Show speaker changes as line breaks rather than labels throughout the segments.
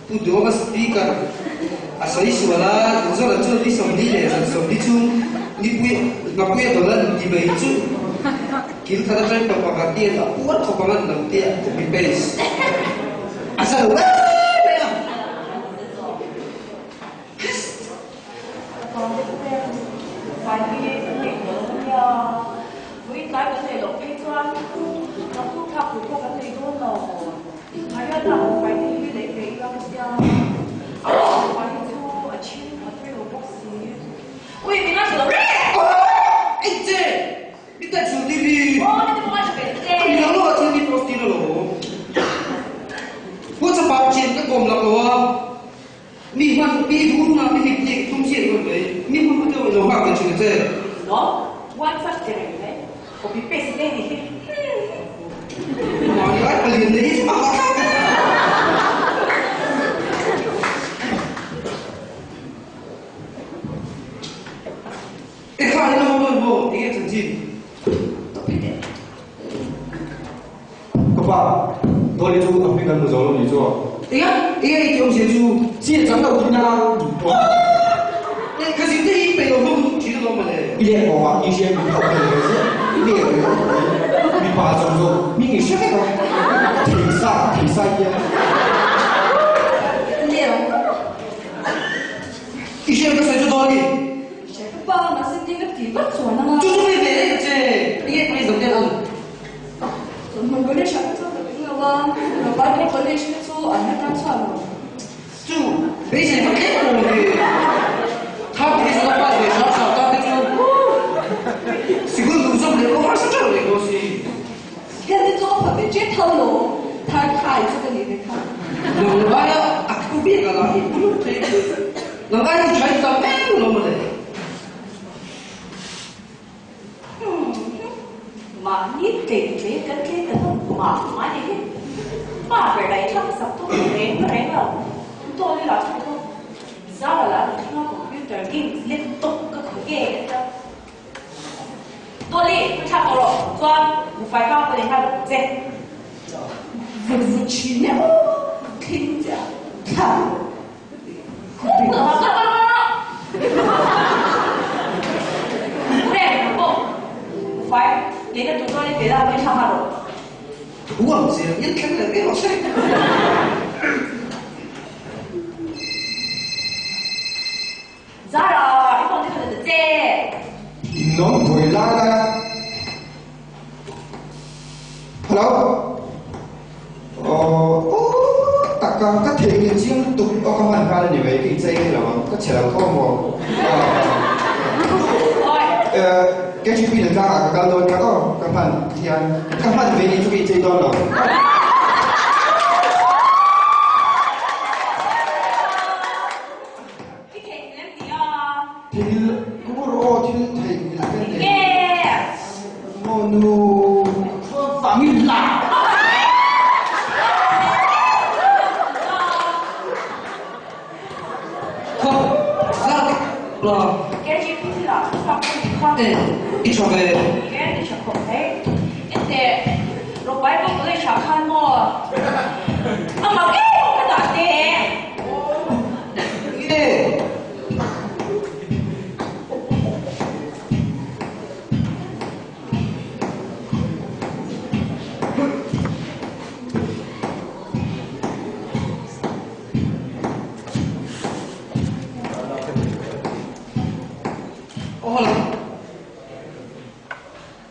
Pu Duhoma Speaker a sawi sual a, Zora chuan ni 40 leh zan 40 chhung nipui hnapui a dawn a ni mai chu kil khat atangin pa pakhat hian a puar khawp ang a ni lo tia copy paste a sa lo em mai a. Mi hman mi hu na mi hik hik tum si an mai mi hman hu te lo hak ve thin che.
No, WhatsApp che reng mai. Copy paste te ni hi.
Ma ni ai palian nei hi a ha. E kha ni lo mo mo enge chanchin.
Ka pa, Dolly chu a hming kan hmu zo lo ni chu.
Eng a? Eng a i tih awmzia chu?
Chi a chang lo thin a.
Eh, ka zin te hi peih lo hlawm lutuk thin alawm mawle.
I leh kawng ah i hriat min thawk thei ve ziah. I leh ve lo mai. Mipa zawng zawng hming i hre vek a. Ka thei sa, ka thei sa i a.
Leo.
I hriat ka sawi chu Dolly.
Hre ka pa, mahse tin ka ti vat chuan anga.
Chu chu mi ve reng che. Enge police dang te an awm?
Chawhmeh college ah ka chuan ka ring lo a, Bible college te chu an la tan chhuak lo.
Chu beisei va tlem lo ni. Kha police la pass ve hram hram ta te chu sikul duh zawk leh pawh harsa teuh leh dawn si.
Hian te chu a pha ve ṭet tho lo, thar thai chu ka nih ve kha.
Nang aia a thu bik a la hi uluk thei chu nang aia tha in tam em lo mawle.
Mahni tlei tlei kan tlei ta hlawm mah mah ni hi. Pa ber lah i thlang sak tawk reng reng lo. Tawli lah chu tho. Zara lah rawn thleng a computer games laptop ka khawih nge ka ti a. Tawli, ka thlak tawh rawh. Chuan buhfai kang ka lei nghal bawk che.
Vut vut thin e aw, thing che a thlak rawh.
Thu ang zel in thleng leh mai rawh se.
Innawn buai lai lai a. Hello. Aw tak a, ka theihnghilh chiang lutuk aw ka hman nghal a ni mai, ka inchei nge lo ang, ka chhe lo tho maw? Aw KGP la tlangah ka kal dawn nia aw, ka hman hian ka hman ve ni chu ka inchei dawn lo. Thil kur aw thil theihnghilh ka nei. Maw nu vangin la.
I tha ve. Nge? Aw la.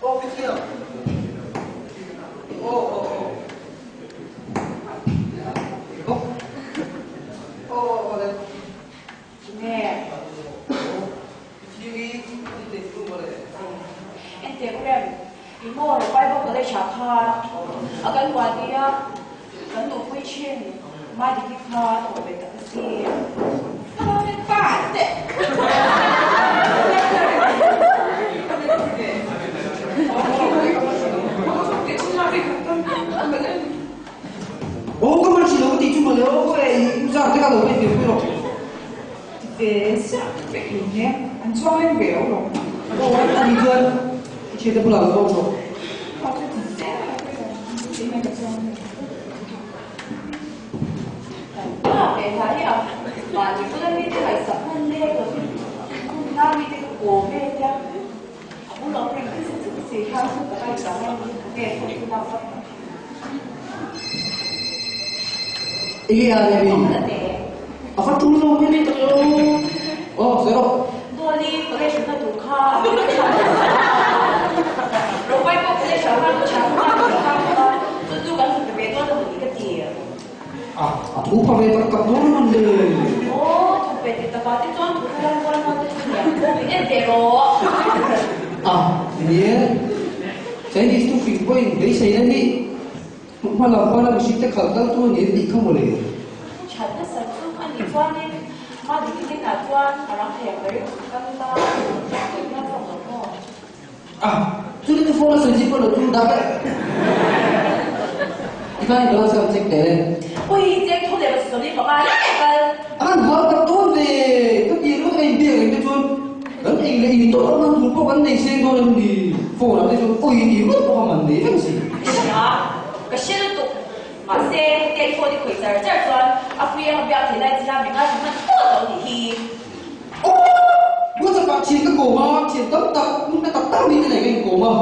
Aw Pithiam. Aw aw aw. Aw. Aw aw le.
Nge?
Pithiangi i tei tu mawle.
Enteh Rem, i maw Bible College ah khan a kan huan i a kan duhpui thin Madiki kha a thawh ve tak a si.
Aw ka man thin lo ka tih chu mawle aw e i zar te kha lo pe ve pui rawh.
Ve siah ve. Hleinem, an chuang leng ve lo lawm.
Aw, a nih chuan i thiante bulah lo awm rawh.
Kha chu ti zel a, ka hre lo. Keimah ka chuang leng.
Kan pa ve hla hi a mahni bula mite ngaihsak hman lek lovin hna mite ka kawm ve tia a bul awm reng thil chu si hian chu ka ngaihtuah mai ni nge phone chu lak vat tak.
Enge a Debbie? A va tul lo mai tak lo. Aw sawi rawh.
Dolly college hna tur kha a rawn chhan Ropai pawh college ah khan chhan hma ka kha a chu chu kan hmu ve dawn a ni ka ti.
A, a thu pha ve tak tak dawn a le.
Aw, thawk ve ti takah te chuan thu thar rual rual te chu niang pawh min en ve rawh.
A, ni e. Chinese tu fing pawhin beiseina hi hma lam pana mihring te khalh kal tu a ni an tih kha maw le.
Thu that nasa chu a nih chuanin hma dik hnenah chuan a rang thei ang ber kal la, tih hma zawk lo maw?
A, chumi chu phone a sawi zing pawh lo tum dak e. Tikhan in balance kan check teh e.
Ui, cheng thu leh 75 lai a kal.
A kan hlau tak dawn ve, ka ti ringawt a inbiak reng te chuan kan ei leh in tawh loh nan tur pawh kan nei seng dawn em ni? Phone ah te chuan ui tih ringawt pawh ka man nei vek si.
Ka hria, ka hre lutuk. Mahse, hetia i phone i khawih char char chuan a free anga biak thei lai china mi ngaithla hman tawh lo nih hi.
Aw! WhatsApp ah thian ka kawm a, thian tam tak, hmun na tak tak mite nen ka inkawm a.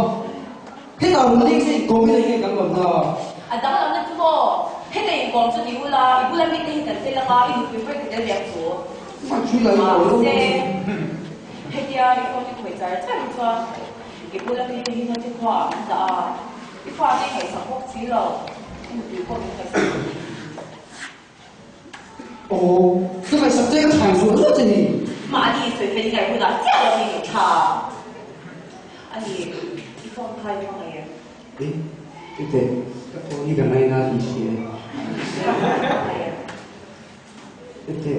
Hetah rawn leng se inkawm hi enge kan rawn na?
A danglamna chu maw? Heta inkawm chu ni ula, i bula mite hi kan tel anga i nupui pawh i ka tel ve ang chu. Mahse, hetia i phone i khawih char char hi chuan i bula mite hi naute khua ah min dah a, i fate i ngaihsak bawk si lo, i nupui pawh min ngaihsak lo tih.
Aw, ka ngaihsak che ka thlai zual zual che ni.
Mahni sawi fel ngaih hunah chiah lo hi ni tha a ni, i phone kha i hmangaih em?
Eh, tute, ka phone hi ka ngaina tih hria e.
Ka hmangaih em?
Tute,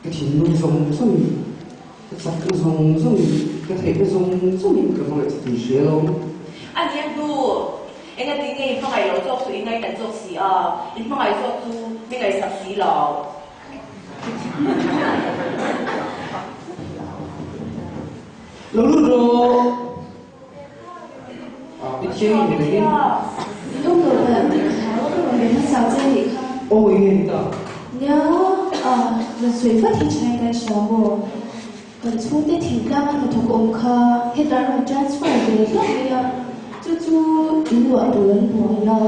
ka thinlung zawng zawngin, ka chakna zawng zawngin, ka theihna zawng zawngin ka hmangaih che tih hria lo.
A ni a hnu. Engati nge i hmangaih loh zawk chu i ngainat zawk si a, i hmangaih zawk chu mi ngaihsak si lo.
Lo lut rawh. A Pathian in min in.
Lung lo kal tih ka hlau ka rawn be hmasa che nih kha.
Aw enge ni ta?
Nia, a rawn sawi vat hi thain kan hria maw? Kan chhungte thingtlang a hnathawk awm kha hetah rawn transfer ve hlauh mai a, chu chu in luah tur an buai a,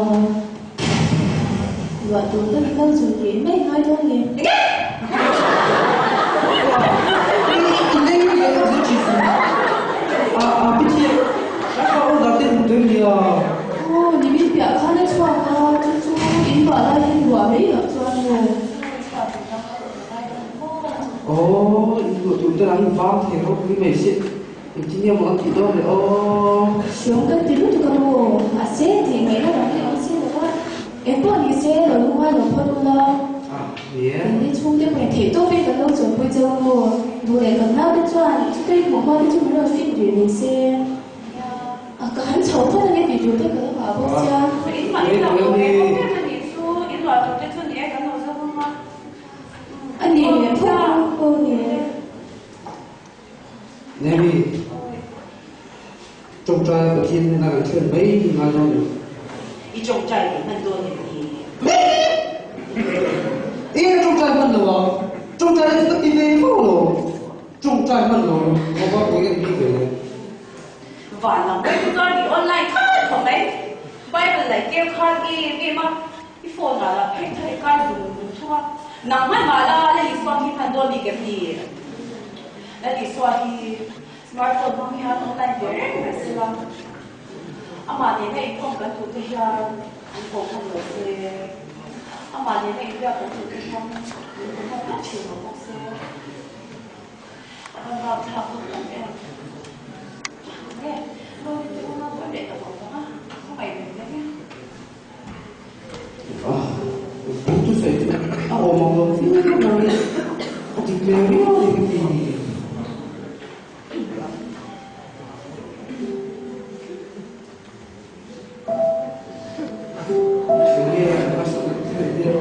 luah tur kan kal chun tih mai ngai dawn ni. Aw, nimin piah khan a chhuak a, chu chu in luah lai hian luah mai loh chuan maw?
Aw, in duh tur te lah hi vang thei ropui mai si, engtin nge maw an tih dawn le aw.
Hriawm kan ti lutuk a maw? A se tih ngaihna dang hi awm si lo va, engpawh ni se lo lungngai lo phawt ula.
A, ni e.
Kan ni chhungte pawhin theih tawp in kan lo chawlhpui cheu a maw? Duh leh kan naute chuan chutei hmuh hma te chu min rawn fin rih ni se. A, ka han chho phawt ange tih tur te ka lo nghah bawk sia.
In mah in lo awm ve bawk em a nih chu, in luah tur te chu ni e kan lo zawk ang a.
A ni leh phawt ang aw ni e.
Nemi, tawngtai a Pathian hnena kan thlen mai hi ngai dawn em?
I tawngtai ve hman dawn em ni?
Eng a tawngtai hman lo ang? Tawngtai chu ka ti ve fo lo. Tawngtai hman lo lo va pui ka ti bik ve le.
Van lam mai chu chuan i online khat khawp mai. Bible laih keu khan em em a. I phone ah lah phei thar i kai zung zung thung a, nang hman mah la Lal Isua hi hman dawn bik em ni? Lal Isua hi smartphone hmang hian online ve reng mai se la, amah nena inkhawm kan duh te hian min ko hman lo se, amah nena inbiak kan duh te hian min ko hman tlat thin lo bawk se, a van rapthlak bawk tak em. Nge, Lawmi te unau buai leh ta bawk vang a, khawngaih min leng e.
Buk chu sawi chu a awm ang lo viau mai a dik ve viau a ni ka ti. Enge an harsatna te thil hian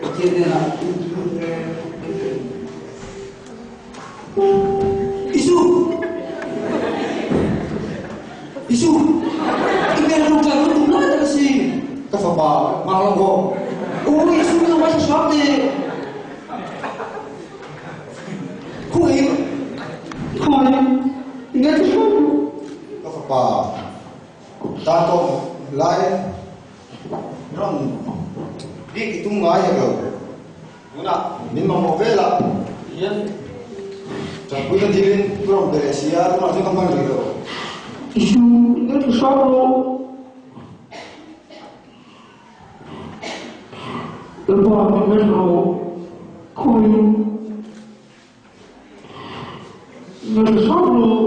Pathian hnenah Isu, i hmel rawng tlai kan tum lai tak a si.
Ka fapa, nghak lo maw?
Aw, Isu, min lo ngaithla hram teh. Khawi, khawi, i ngaithla hram rawh.
Ka fapa, tan tawk lai rawn bik i tum ngai hek lo. Tunah min mamawh velah hian tanpui ka dilin ka rawn pe leh si a, tunah chuan ka hman rih lo.
Isu, i ngaithla hram rawh. Lalpa, min ngaithla rawh. Khawi, ngaithla hram rawh.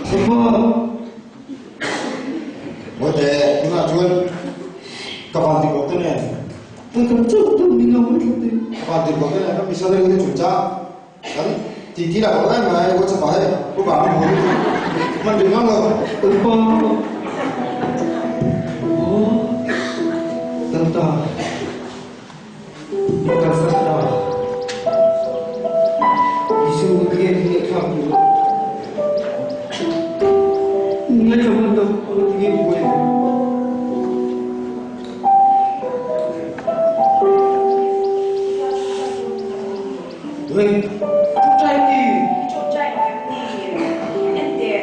Lalpa.
Mawite, tunah chuan ka van dik loh te nen.
Kan chauh deuh ni lo mai thlap te.
Ka van dik loh te nen, ka missionary te chungchang kan titi lah tawh em mai, WhatsApp ah hei pu vang a hmu hman dik ngam lo.
Lalpa. Aw, Lalta. Ka sa ta. Isu nge nge thlak tu. Nge thlak tu nge buai. Wei, ṭawngṭai ni.
Ṭawngṭai ngai ni. Enteh,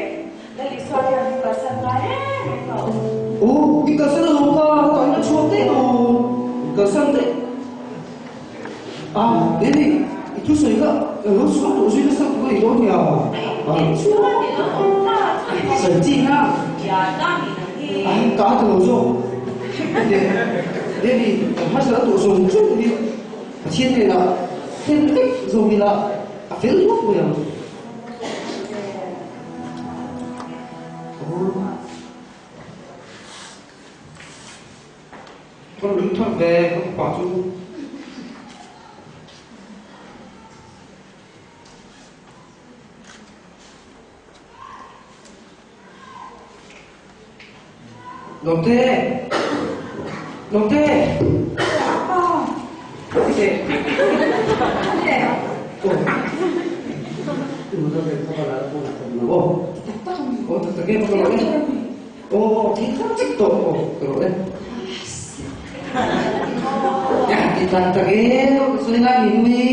Lal Isua hian min kalsan ngai reng reng lo.
Aw, min kalsan a lawm ka, ka in a chhuak daih lo. Min kalsan daih. Ah, Daddy, i thusawi kha ka lo sual tawh zui nasa tawh i dawn nia.
Chuan i lo awm ta chuan.
Sawi chi na.
Ya, ta ni nang hi.
Ah, ka ta lo zawk. Enteh, Daddy, kan hmasa tawh zawng zawng hi Pathian hnenah thlen vek zawk ila a fel ngawt mai ang. Ka lung thak ve ka fapa chu. Lawmte! Lawmte!
Apa?
Ite. Oh. Oh, tak tak e, ka lo e. Oh, thil thar vek tawh. Oh, ka lo e. Ya, ti tak tak e, ka sawi lai ni nui.